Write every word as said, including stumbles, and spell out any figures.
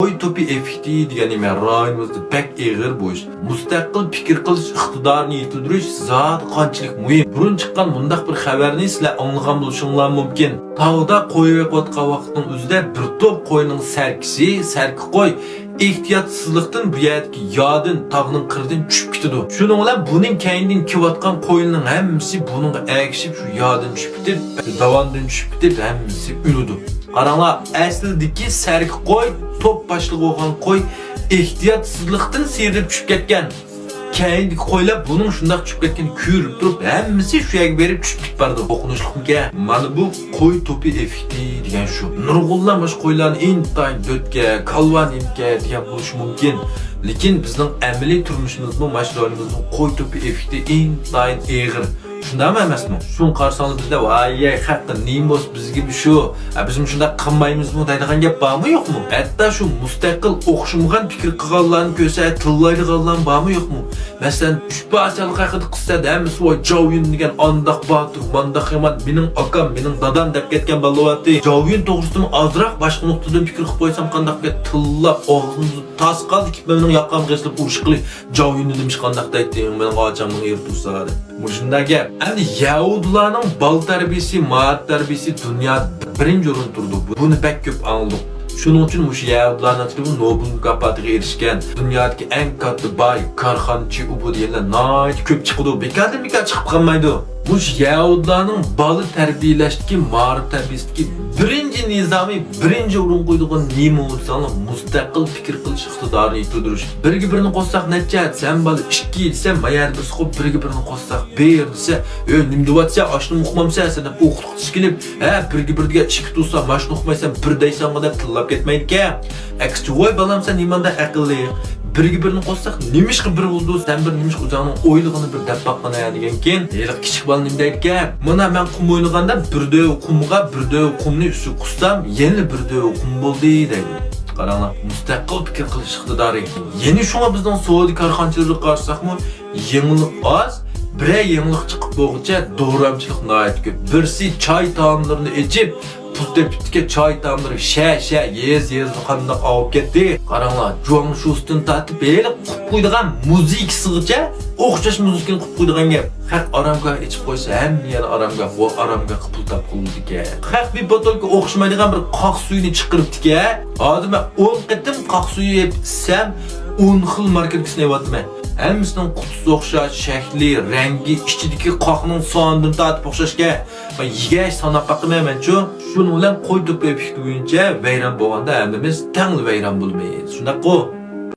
قوي توپى ئېففېكتى دېگەن نېمە؟ رايونىمىزدا بەك ئېغىر بۇ ئىش. مۇستەقىل پىكىر قىلىش ئىقتىدارىنى يېتىلدۈرۈش زادى قانچىلىك مۇھىم. بۇرۇن چىققان مۇنداق بىر خەۋەرنى سىلەر ئاڭلىغان بولۇشۇڭلار مۇمكىن. تاغدا قوي بېقىۋاتقان ۋاقىتنىڭ ئۆزىدە بىر توپ قوينىڭ سەركىشى، سەركە قوي، ئېھتىياتسىزلىقتىن بۇ يەردىكى يادىن تاغنىڭ قىرىدىن چۈشۈپ كېتىدۇ. شۇنىڭ بىلەن بۇنىڭ كەينىدىن كېلىۋاتقان قويلارنىڭ ھەممىسى بۇنىڭغا ئەگىشىپ، شۇ يادىن چۈشۈپ كېتىپ، داۋاندىن چۈشۈپ كېتىپ، ھەممىسى ئۆلىدۇ. قاراڭلار، ئەسلىدىكى سەركە قوي توپ باشلىقى بولغان قوي ئېھتىياتسىزلىقتىن سىيرىلىپ چۈشۈپ كەتكەن. كەينىدىكى قويلار بۇنىڭ شۇنداق چۈشۈپ كەتكىنىنى كۆرۈپ تۇرۇپ، ھەممىسى شۇ يەرگە بېرىپ چۈشۈپ كېتىپ بارىدۇ. قورقۇنچلۇقمىكەن؟ مانا بۇ قوي توپى ئېففېكتى دېگەن شۇ. نۇرغۇنلار مۇشۇ قويلارنى ئىنتايىن دۆتكە، كالۋا نېمىكەن دېگەن بولۇشى مۇمكىن. لېكىن بىزنىڭ ئەمەلىي تۇرمۇشىمىزمۇ، مۇشۇ رايونىمىزنىڭ قوي توپى ئېففېكتى ئىنتايىن ئېغىر. شۇنداقمۇ ئەمەسمۇ؟ شۇڭا قارىساڭلار بىزدە، ۋاي، خەققە نېمە بولسا بىزگىمۇ شۇ، ھە، بىزمۇ شۇنداق قىلمايمىزمۇ دەيدىغان گەپ بارمۇ يوقمۇ؟ ھەتتا شۇ مۇستەقىل ئوخشىمىغان پىكىر قىلغانلارنى كۆرسە تىللايدىغانلارمۇ بارمۇ يوقمۇ؟ مەسىلەن، ئۈچ پارچىلىق ھەققىدە قىلسا ھەممىسى، ۋاي، جاۋيۈن دېگەن ئانداق باتۇر، مانداق يامان، مېنىڭ ئاكام، مېنىڭ دادام دەپ كەتكەن بالىلار بارتى. جاۋيۈن توغرىسىدىمۇ ئازراق باشقا نۇقتىدىن پىكىر قىلىپ قويسام قانداق گەپ؟ تىللاپ ئاغزىمىزدا تاس قالدى، كېلىپ مېنىڭ ياقامغا ئېسىلىپ ئۇرۇش قىلى، جاۋيۈننى نېمىشقا ئانداق دەيتتىڭ، مېنىڭ ئاچامنىڭ ئېرى تۇرسا دەپ. مۇشۇنداق گەپ. ئەمدى يەھۇدىيلارنىڭ بالا تەربىيىسى، مائارىپ تەربىيىسى دۇنيادا بىرىنچى ئورۇندا تۇرىدۇ. بۇنى بەك كۆپ ئاڭلىدۇق. شۇنىڭ ئۈچۈن مۇشۇ يەھۇدىيلارنىڭ ئىچىدىمۇ نوبېل مۇكاپاتىغا ئېرىشكەن، دۇنيادىكى ئەڭ كاتتا باي، كارخانىچى ئۇ بۇ دېگەنلەر ناھايىتى كۆپ چىقىدۇ. بىكاردىن بىكار چىقىپ قالمايدۇ. مۇشۇ يەھۇدىيلارنىڭ بالا تەربىيەلەشتىكى، مائارىپ تەربىيەسىدىكى بىرىنچى نىزامى، بىرىنچى ئورۇن قويىدىغان نېمە دېسەڭلار، مۇستەقىل پىكىر قىلىش ئىقتىدارىنى يېتىلدۈرۈش. بىرگە بىرنى قوشساق نەچچە؟ سەن بالا ئىككى دېسە، ما يەردە بىرسى قويۇپ، بىرگە بىرنى قوشساق بىر دېسە، ئۆي، نېمە دېۋاتسەن، ئاشۇنى ئۇقمامسەن سەن دەپ ئوقۇتقۇچى كېلىپ، ھە، بىرگە بىر دېگەن ئىككى تۇرسا، ماشۇنى ئۇقمايسەن، بىر دەيسەنغۇ دەپ تىللاپ كەتمەيدىكەن. ئەكسىچە، ۋاي بالام، سەن نېمانداق ئەقىللىق، بىرگە بىرنى قوشساق نېمىشقا بىر بولىدۇ، سەن بىر نېمىشقا ئۆزۈڭنىڭ ئويلىغىنى بىر دەپ باققىنا دېگەنكىن، ھېلىقى كىچىك بالا نېمە دەيدىكەن؟ مانا مەن قۇم ئوينىغاندا بىر دۆۋە قۇمغا بىر دۆۋە قۇمنى ئۈستىگە قۇسسام، يەنىلا بىر دۆۋە قۇم بولدى دەيدۇ. قاراڭلار، مۇستەقىل پىكىر قىلىش ئىقتىدارى. يەنە شۇڭا بىزنىڭ سودا كارخانىچىلىرىغا قارىساقمۇ، يېڭىلىق ئاز، بىرەر يېڭىلىق چىقىپ بولغۇچە دورامچىلىق ناھايىتى كۆپ. بىرسى چاي تائاملىرىنى ئېچىپ، پۇل تېپىپتىكەن، چاي تائاملىرى شە، شە، يېز، يېزىدا قانداق ئاۋۇپ كەتتى. قاراڭلار، جۇاڭشۇسىدىن تارتىپ ھېلىقى قۇرۇپ قويىدىغان مۇزىكىسىغىچە ئوخشاش مۇزىكىنى قۇرۇپ قويىدىغان گەپ. خەق ئارامگاھ ئېچىپ قويسا، ھەممە يەردە ئارامگاھ، بۇ ئارامگاھقا پۇل تاپقىلى بولىدىكەن. خەق بىر بوتۇلكا ئوخشىمايدىغان بىر قاق سۈيىنى چىقىرىپتىكەن. ھازىر مەن ئون قېتىم قاق سۈيى ئىچسەم، ئون خىل ماركىلىكىسىنى ئېلىۋاتىمەن. ھەممىسىنىڭ قۇتىسى ئوخشاش، شەكلى، رەڭگى، ئىچىدىكى قاقنىڭ سانىدىن تارتىپ ئوخشاشكەن. مەن يېگەچ ساناپ باقىمەن مەنچۇ. شۇنىڭ بىلەن قوي توپى ئېففېكتى بويىچە ۋەيران بولغاندا ھەممىمىز تەڭلا ۋەيران بولىمىز. شۇنداققۇ؟